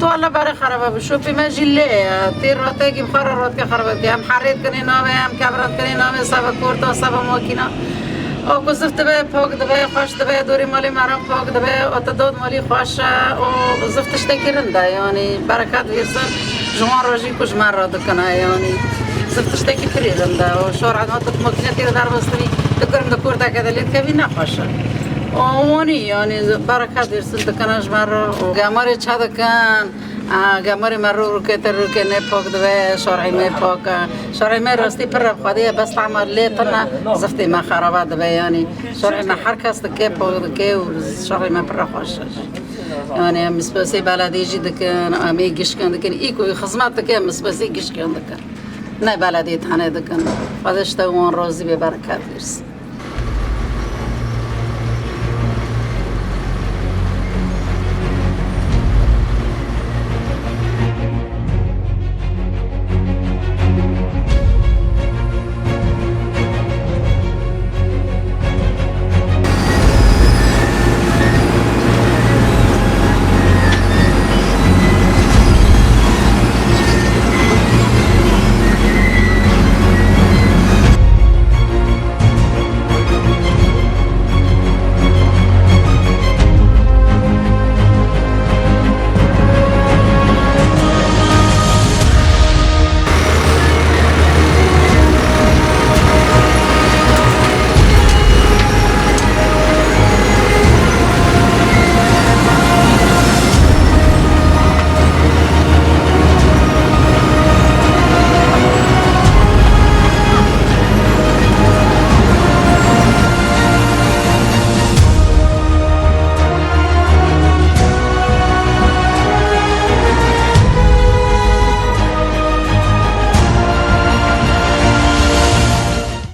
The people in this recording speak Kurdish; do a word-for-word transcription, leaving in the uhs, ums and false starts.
Wala bare xeraba bi şopê me jî lê ye. Tê ratekî bi xwe re ratike xeraba dike. Hem herê dikinê navê, hem kevran dikinê navê, seba korta, seba makîna. O ku zift dibe, pak dibe, xweş dibe, dorê malê me re pak dibe, o te dod malî xweş e, o zift tiştekî rind e, yanî bereket vêrsin ji wan re jî ku ji me re dikine, yanî zift tiştekî pirî rind e. O şor ena tu makîne tê de derbas dibî, tu kirim de korteke de lê dikevî ne xweş e. O wanî, yanî bereket vêrsin dikine ji me re. O gemarê çe dikin, a, gemarê me rû rûkê te rûkê ne pak dibe, şorê me pak e. Şorê me rastî pir re xwedê ye, bes tama lê tune, ziftê me xeraba dibe, yanî şorê me her kes dike, pak dike û şorê me pir re xweş e. Yanî em spesê belediyê jî dikin, em ê gişkin dikin, î ku xizmet dike, em spesê gişkin dikin. Ne belediyê tane dikin. Xwedê ji te wan razî bê, bereket vêrsin.